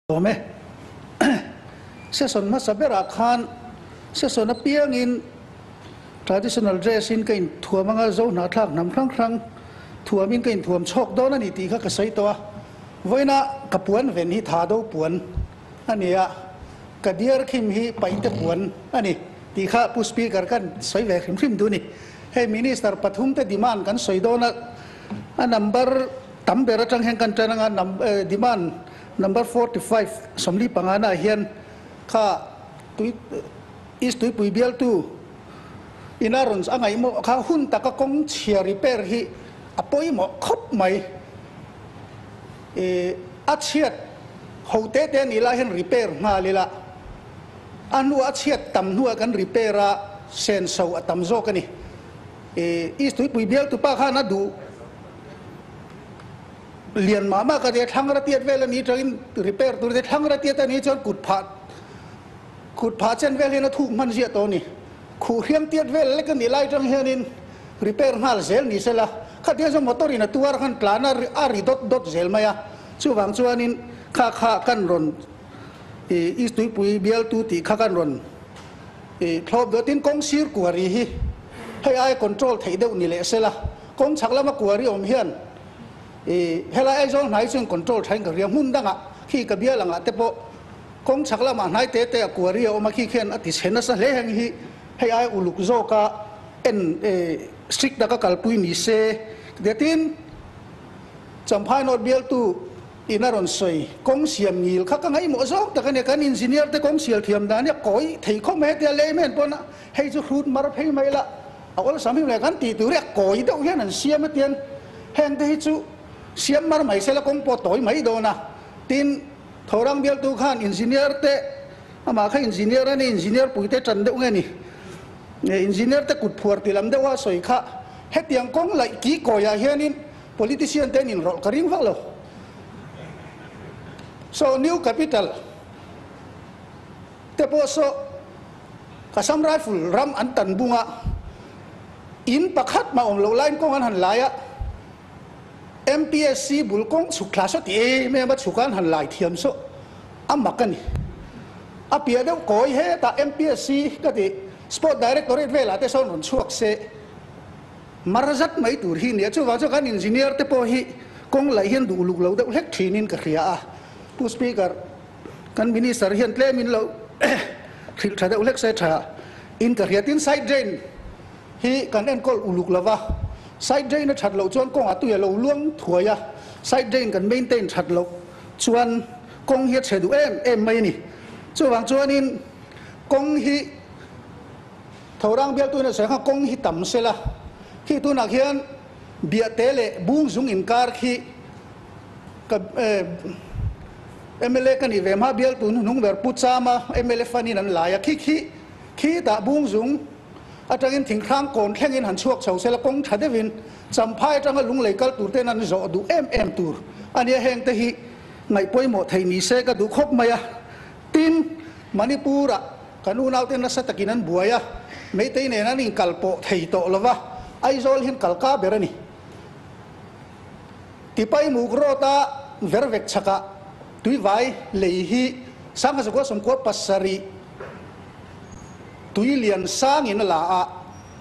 Awm e. Session hmasa berah khan session apiangin traditional dress in ka inthuam anga zo hnahthlak hnam hrang hrang thuamin ka inthuam chhawk dawn a ni tih kha ka sawi tawh a. Vawiina ka puan ven hi tha do puan a ni a, ka diar khim hi paihte puan a ni tih kha Pu Speaker kan sawi ve hrim hrim duh a ni. Hei Minister pathum te demand kan sawi dawn a, a number tam ber atang hian kan tan anga demand Number 45, 45 naah hian kha tui East Tuipui bialtu ina rawn a ngaihmawh kha hun taka kawng chhia repair hi a pawimawh khawp mai. Ih a chhiat ho te te anih lai hian repair nghal ila, a hnuah a chhiat tam hnuah kan repair a senso a tam zawk a ni. Ih East Tuipui bialtu pa khan a duh. Lian mah mah ka tia thlangra tiat vel a ni tangin repair tur te thlangra tiat a ni chuan kut phah kut phah chen vel hian a thuk hman ziah tawh a ni. Khuh hriam tiat vel lek a nih lai tang hianin repair nghal zel ni sela khatiang chuan motor in a tuar khan tlan a a ri dawt dawt zel mai a. Chuvang chuanin kha kha kan rawn ih East Tuipui bialtu tih kha kan rawn ih thlawp dawtin kawng sir kuari hi hei aia control theih deuh ni leh sela kawng chhak lama kuari awm hian I helai Aizawl hnai chuan control thain ka ria, hmun dangah khi ka bial angah te pawh kawng chhak lamah hnai te te a kuari a awm a, khi khian a ti chhe nasa hle heng hi hei ai uluk zawka en strict taka kalpui ni se tia tin Champhai North bialtu in a rawn sawi kawng siam ngil kha ka ngaihmawh zawk tak a nia, kan engineer te kawng sial thiam dan hi a kawi thei khawp mai hetia layman pawn hei chu hrut mar phei mai la a awlsam hi mawle kan tih tur hi a kawi deuh hian an siam a tian Heng te hi chu siam mar mai sela kawng pawh tawi mai dawn a, tin Thorang bialtu khan engineer te amah kha engineer a ni, engineer pui te tan deuh nge ni, engineer te kut phuar ti lam deuh a sawi kha hetiang kawng laih ki kawiah hianin politician te an inrawlh ka ring vak lo. So new capital te pawh saw Assam Rifle ram an tan bung a, in pakhat mah awm loh laiin kawng an han lai a, MPSC bul kawng chhuk thla saw ti em em a chhuk a an han lai thiam saw a mak a ni. A piah deuh kawi hetah MPSC ka ti Sport Directorate velah te sawn rawn chhuak se mar zat mai tur hi nia, chuvang chuan kan engineer te pawh hi kawng laih hian duh luk lo deuh hlek thinin ka hria a, Pu Speaker. Kan Minister hian tlem in lo hrilh tha deuh hlek se tha in ka hria. Tin, side drain hi kan enkawl uluk lo va, side drain a that loh chuan kawngah tui a lo luang thuai a, side drain kan maintain that loh chuan kawng hi a chhe duh em em mai a ni. Chuvang chuanin kawng hi Thorang bialtuin a sawi khan kawng hi tam sela, khi tunah khian Biahte leh Bungzung inkar khi Ka mla ka nih ve hma bialtu hnuhnung ber Pu Chama mla fanin an lai a, khi khi khi tah Bungzung atangin thinghrang kawn thlengin han chhuak chho sela kawng tha deuhin Champhai atanga lunglei kal tur ten an zawh duh em em tur a nia, heng te hi ngaih pawimawh thei ni se ka duh khawp mai a. Tin, Manipur-ah kan unaute nasa takin an buai a, Meitei nen an inkal pawh thei tawh lova, Aizawl hian kal ka ber a ni. Tipai muk rawta vervek chhakah tuivai lei hi 1997 tui lian sangin a la a,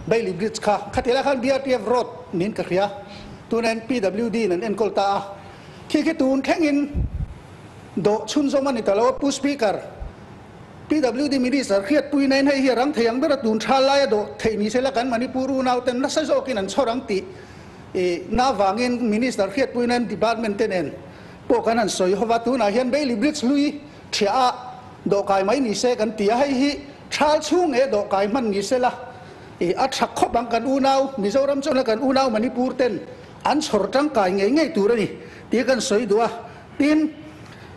Bailey Bridge kha khati lai khan BRTF road niin ka hria, tunain PWD in an enkawl ta a, khi khi tun thlengin dawh chhunzawm a ni ta lo a, Pu Speaker, PWD Minister hriatpui nain hei hi a rang thei ang ber a, tun tha laia dawh theih ni sela kan Manipur unauten nasa zawkin an chhawr ang tih I na vangin Minister hriatpui nan Department te nen pawh kan han sawi ho va, tunah hian Bailey Bridge hlui thiah a dawhkai mai ni se kan ti a, hei hi thal chhung nge dawhkai hman ni se la, i a tha khawp ang kan unau Mizoram chuan la kan unau Manipur ten an chhawr tangkai ngei ngei tur a ni tih kan sawi duh a, tin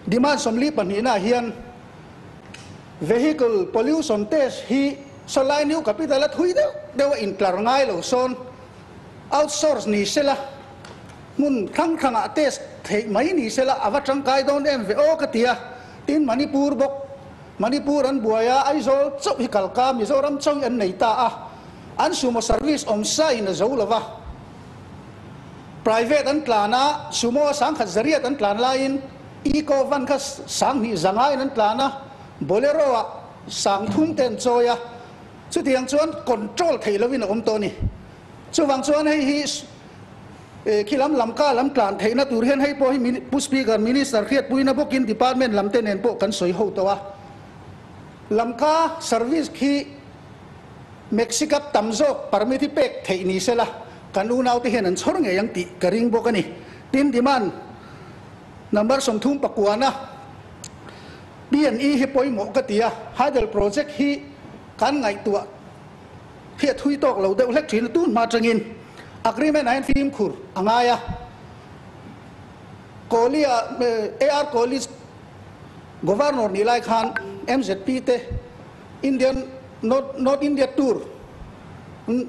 demand 42 ah hian Vehicle Pollution Test hi sawlai New Capital a thui deuh deuh a intlar ngai lo sawn. Outsource ni sela, hmun hrang hrangah test theih mai ni sela a va tangkai dawn em ve aw ka ti a, tin Manipur bawk, Manipur an buai a, Aizawl chauh hi kalka Mizoram chauh hi an nei ta a, an sumo service awm sa in a zo lo va, private an tlan a, sumo a 1000 zariat an tlan laiin. Eco van kha 2500 in an tlan a, Bolero ah 3000 te an chawi a, chutiang chuan control theih lovin a awm tawh a ni. Chuvang chuan hei hi khi lam lamka lam tlan theihna tur hian hei pawh hi Pu Speaker, Minister hriatpuina bawkin Department lam te nen pawh kan sawi ho tawh a. Lamka service khi Mexicup tam zawk permit hi pek theih ni sela kan unaute hian an chhawr ngei ang tih ka ring bawk a ni. Tin, demand number 30 pakuana P&E hi pawimawh ka ti a, Hydel project hi kan ngaihtuah hi a thui tawk lo deuh hlek thin a, tun hma atangin agreement ah hian fimkhur a ngai a, Kohli ah AR Kohli Governor nih lai khan MZP te Indian North North India Tour an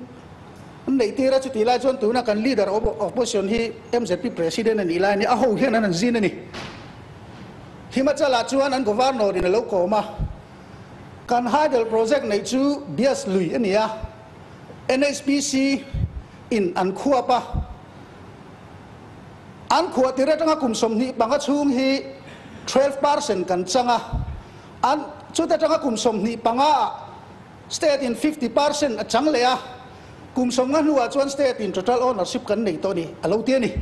neih tir a, chutih lai chuan tuna kan Leader of Opposition hi MZP President a nih lai a ni, a ho hian an han zin a ni. Himachal ah chuan an Governor in a lo kawm a, kan Hydel Project neih chu Bias lui a ni a, NHPC in an khuap a, An khuah tir atanga kum 25 chhung hi 12% kan chang a, an chuta atanga kum 25 ah state in 50% a chang leh a, kum 50 hnuah chuan state in total ownership kan nei tawh a ni, a lo ti a ni.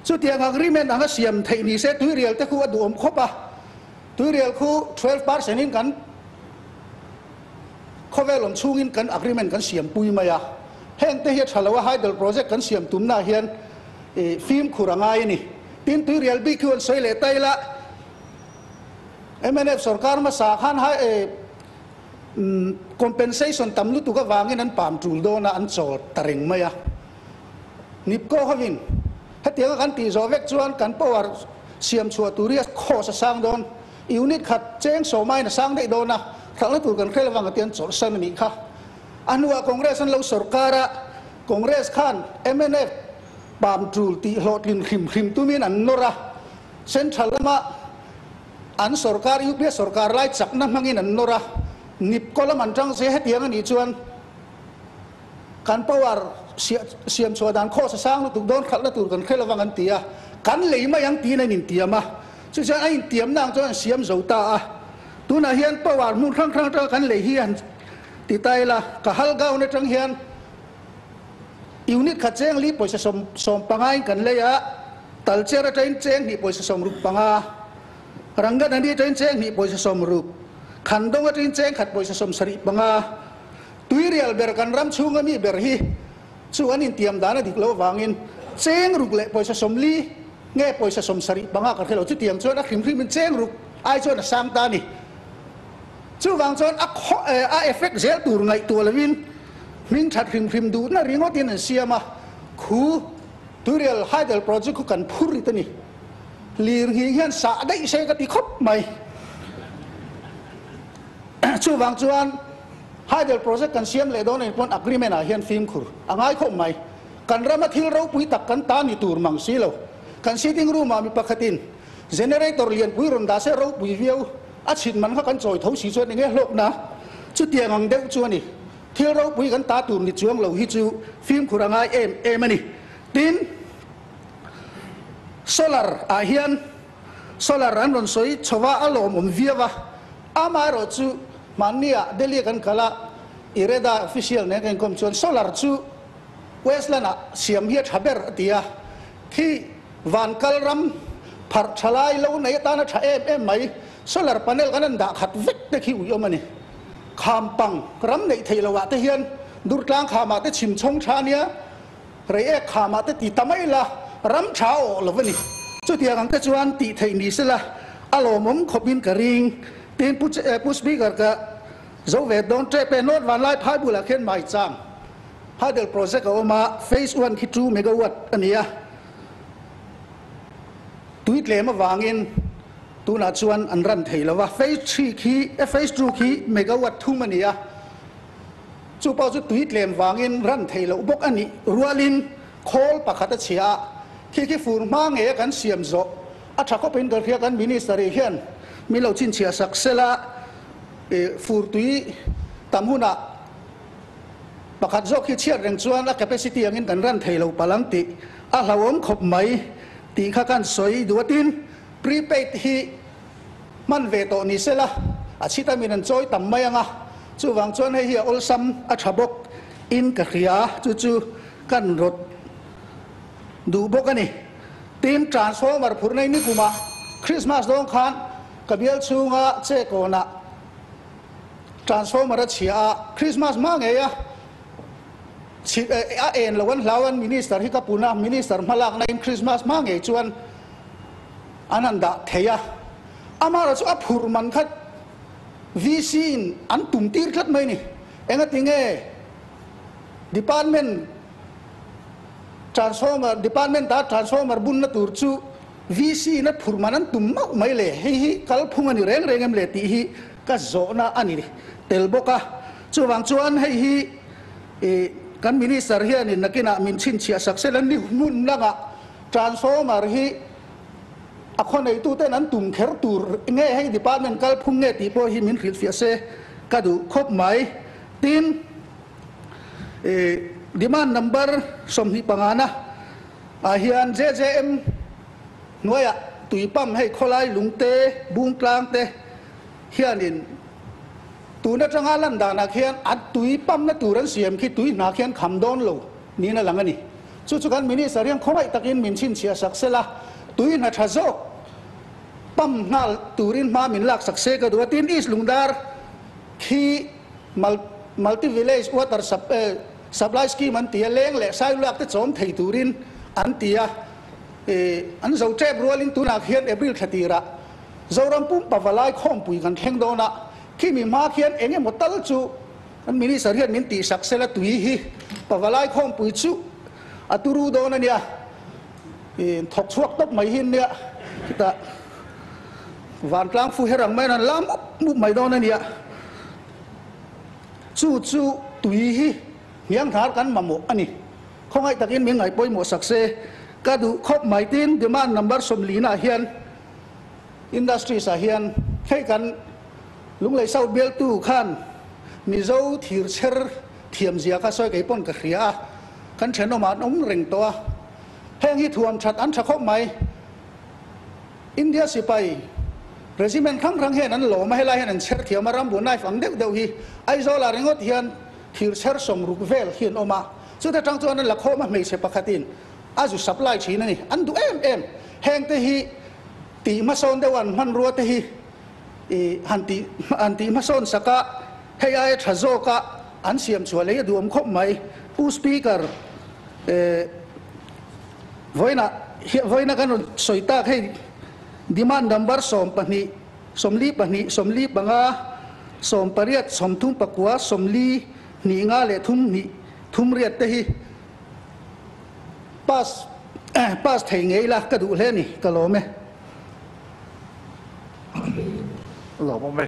Chutiang agreement anga siam theih ni se tuirial te khu a duhawm khawp a, tuirial khu 12% in kan khawvel awm chhungin kan agreement kan siam pui mai a, heng te hi a tha lo a, hydel project kan siam tumna hian fimkhur a ngai a ni. Tin, tuirial bik hi an sawi leh ta ila, mnf sorkar hmasa khan compensation tam lutuk avangin an pam tul dawn a, an chawl ta reng mai a. Nipko hovin hetianga kan tih zawh vek chuan kan power siam chhuah tur hi a cost a sang dawn. Unit khat cheng sawmain a sang daih dawn a, hralhna tur kan hrel avang a tian chawlhsan a nih kha. A hnuah Congress an lo sorkar a, Congress khan mnf pam tul tih hlawhtlin hrim hrim tumin an nawr a, Central lama an sorkar UPA sorkar lai chakna hmangin an nawr a, Nipko lam an tang se hetiang a nih chuan kan power siam chhuah dan khaw sa sang lutuk dawn hralhna tur kan hrel avang an ti a, kan lei mai ang tiin an intiam a, chu chuan a intiamna ang chuan an siam zo ta a, tunah hian power hmun hrang hrang atanga kan lei hi han ti ta ila, ka hal gown atang hian unit khat cheng li pawisa 15 in kan lei a, talcher atangin cheng hnih pawisa 65, Ranganani atangin cheng hnih pawisa 60, Khandawng atangin cheng khat pawisa 75. Tuirial ber kan ram chhunga mi ber hi chu an intiam dan a dik loh avangin cheng ruk leh pawisa 40 nge pawisa 75 ka hre lo. Chutiang chuan a hrim hrimin cheng ruk ai chuan a sang ta a ni. Chuvang chuan a khaw a effect zel tur ngaihtuah lovin hming that hrim hrim duhna ringawtin an siam a, khu Tuirial Hydel Project khu kan phur rit a ni. Lir nghing hian sah daih se ka ti khawp mai. Chuvang chuan Hydel project kan siam leh dawn anih pawn agreement ah hian fimkhur a ngai khawp mai. Kan rama thil ropui tak kan ta ni tur mang si lo. Kan sitting room ah mi pakhatin generator lianpui rawn dah se ropui viau a chhit man kha kan chawi tho si chuan enge hlawkna chutiang ang deuh chu a ni. Thil ropui kan ta tur ni chuang lo hi chu fimkhur a ngai em em a ni. Tin, solar ah hian Solar an rawn sawi chho a, a lawmawm viau a. Amaherawh chu hmannia Delhi kan kal a, IREDA official nen kan inkawm chuan solar chu Westland ah siam hi a tha ber a ti a. Khi van kal ram pharh tha lai lo nei atana tha em em mai solar panel kan an dah khat vek te khi uiawm a ni. Kham pang ram neih theih loh ah te hian Durtlang kham ah te chhim chhawng tha ania. Reiek khamah te ti ta mai la, ram tha a awh lo a ni. Chutiang ang te chuan tih theih ni sela, a lawmawm khawpin ka ring. Tin, Pu Pu Speaker ka zo ve dawn tep e, North Vanlai phai bulah khian Maichang Hydel Project a awm a, Phase One khi 2 megawatt a ni a. Tui tlem avangin tunah chuan an ran thei lo va, Phase Three khi, Phase Two khi megawatt thum a ni a. Chu pawh chu tui tlem vangin ran theih loh bawk a nih rualin khawl pakhat a chhia a, khi khi fur hma nge a kan siam zawh a tha khawpin ka hria kan Minister ih hian min lo chhinchhiah sak sela ih fur tui tam hunah pakhat zawk hi chhiat reng chuan a capacity angin kan ran thei lo palh ang tih a hlauhawm khawp mai tih kha kan sawi duatin. Prepaid hi hman ve tawh ni sela, a chhit amin an chawi tam mai ang a, chuvang chuan hei hi a awlsam a tha bawk in ka hria, chu chu kan rawt duh bawk a ni. Tin, transformer phurh nei nikumah Christmas dawng khan ka bial chhunga che kawnah transformer a chhia a, Christmas hma ngei a a en lo an hlau an Minister hi ka pun a, Minister hmalakna in Christmas hma ngei chuan an han dah thei a, amaherawhchu a phurh man kha VC in an tum tir tlat mai a ni. Engati nge Department Transformer Department a Transformer bunna tur chu VC in a phurh man an tum mauh mai le, hei hi kalphung a ni reng reng em le tih hi ka zawhna a ni tel bawk a. Chuvang chuan hei hi ih kan Minister hianin nakinah min chhinchhiah sak sela ni hmun langah Transformer hi a khawneitu ten an tum kher tur nge hei department kalphung nge tih pawh hi min hrilhfiah se ka duh khawp mai. Tin, ih demand number 25 na ah hian JJM hnuaiah tui pump hei khawlai lungte, bungtlang te hianin tun atanga lan danah khian a tui pump na tur an siam khi tui hna khian kham dawn lo niin a lang a ni. Chu chu kan Minister hian khawngaih takin min chhinchhiah sak sela, tui hna tha zawk pump nghal turin hma min lak sak se ka duh a. Tin, East Lungdar khi Multi Village Water Supply Scheme an ti a, leng leh sailulak te chawm thei turin an ti a. An zo tep rualin tunah khian April thla tirah Zoram pumpa valai khawmpui kan thleng dawn a, khimi hma khian eng emaw tal chu kan Minister hian min tihsak sela tui hi pavalai khawmpui chu a turu dawn a nia, thawk chhuak tawp mai hi nia, chutah vantlang fu her ang maiin an la mup mup mai dawn a nia. Chu chu tui hi hnianghnar kan mamawh a ni. Khawngaih takin min ngaih pawimawh sak se ka duh khawp mai. Tin, demand number 40 ah hian Industries ah hian hei kan Lunglei South bialtu khan Mizo thir chher thiam zia kha sawi kei pawn ka hria a, kan thenawmah an awm reng tawh a, heng hi thuam that an tha khawp mai. India sipai regiment hrang hrang hian an lawm a, helai hian an chher thiam a, Rambo knife ang deuh deuh hi Aizawl ah ringawt hian thir chher 60 vel hi an awm a, chuta tang chuan an la khawm a, hmeichhe pakhatin a zu supply thin a ni, an duh em em. Hengte hi tih hmasawn deuh an hmanrua te hi i han tih han tih hmasawn sak a, hei aia tha zawk a an siam chhuah lei a duhawm khawp mai. Pu Speaker, eh vawiinah vawiina kan rawn sawi tak hei demand number 12, 42, 45, 18, 34, 40, 2 nga leh thum hnih thum riat te hi Pass pass thei ngei la ka duh hle a ni, ka lawm e. Lawm awm e.